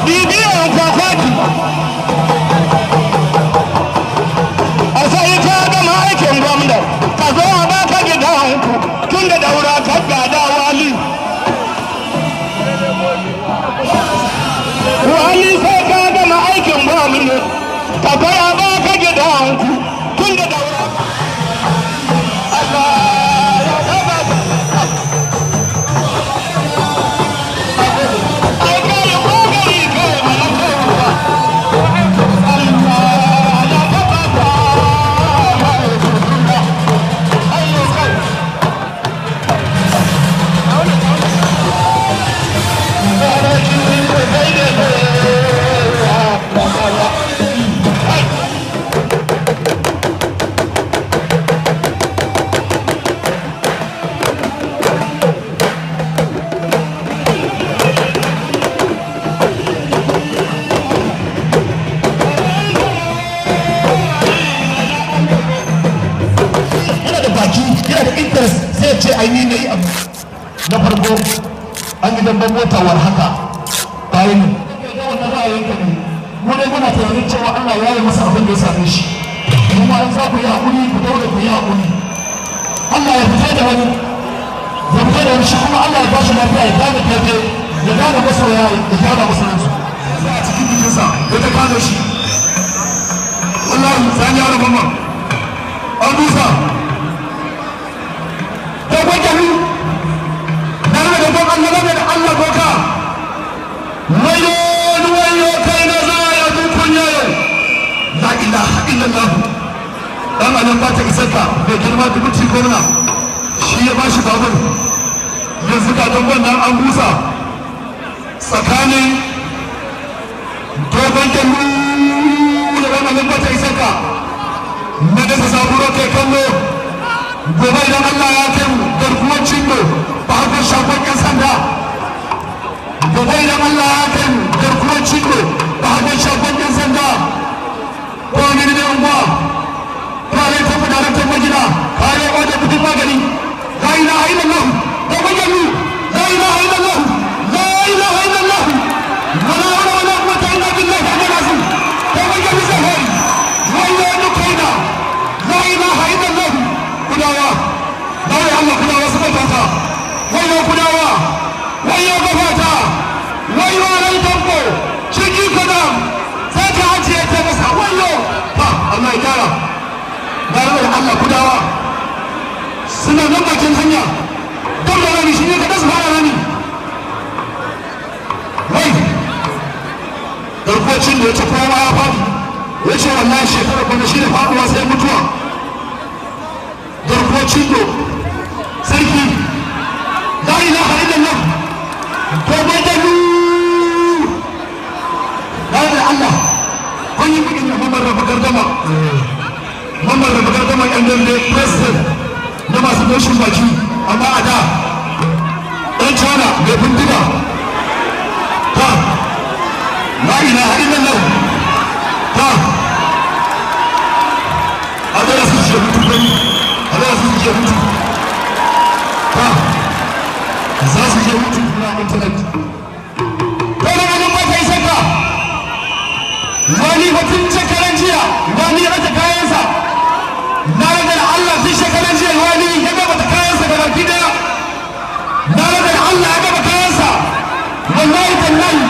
Bibiyan kwakwaki. A sai ka gama aikin gwamna, ka zo a baka gidanku tun da Daura ka gada Wali. Wali, sai ka gama aikin gwamna, ka kai a baka gidanku tun da Daura. Allah ya raba. Ai kai kokari, kai mana kowa. Allah ya raba. Ayyo kai. Yana da baki, yana da interest, sai ya ce ai ni na yi abu na farko. An yi damben mota war haka bayan wannan ra'ayin ka ne. Mu dai muna tunanin cewa Allah ya yi masa abin da ya same shi. Kuma an za ku yi hakuri, ku daure, ku yi hakuri. Allah ya fito da wani, ya fito da wani. Shi kuma Allah ya bashi lafiya, ya gane daidai, ya gane masoya, ya gane masoyansu a cikin jikinsa ya ta kano shi. Wallahi sani yaro mamman an dusa dogon jami na da dogon Allah da Allah boka. Wayo wayo, kai na za ya dukun yau. La ilaha illallah. Dan anan ba ta isarka. Bai girma dubuci gwamna shi ya bashi babur. Yanzu ga dangon nan an busa tsakanin Dogon Jallu da Dan Anan ba ta isarka. Na dasa saburo kai kallo. Gobe idan Allah ya kai mu, Garkuwar Cindo, Bahagon Shagon Yan Sanda. Gobe idan Allah ya kai mu, Garkuwar Cindo, Bahagon Shagon Yan Sanda. Ko ne ne unguwa kare ta mu, daraktan magina kare wajen kudin magani. La ilaha illallah. Dogon Jallu. La ilaha illallah, la ilaha illallah. Wala hawla wala quwwata illa billahi al azim. Dogon Jallu zahari. Wayo ni kaina. La ilaha illallah. Kudawa dawai Allah, Kudawa suka tauta. Wayo Kudawa, wayo gafata, wayo rai tambo ciki kada sai ka ajiye ta masa. Wayo ha, Allah ya kara na rawar Allah. Kudawa suna nan bakin hanya don da rani shi ne ka su fara rani. Wai garkocin da ya ce kowa ya faɗi, ya ce wallahi shekara kuma shi ne faɗuwa sai mutuwa. Garkocin do sarki. La ilaha illallah. Dogon Dalu la ilaha Allah. Kun yi bukin da Mamman Raba Gardama, Mamman Raba Gardama yan dambe, president na masu doshin baki. Amma a da ɗan China mai bindiga ta. La ilaha illallah. Ta a da su ce mutu gani, a da su ce mutu ta, za su je mutu na internet. Dole ganin ba ta isa ka wani batun shekaran jiya wani ya rata kayansa. Na rage da Allah, tun shekaran jiya wani ya gaba ta kayansa ga baki daya. Na rage da Allah, ya gaba kayansa. Wallahi tallahi.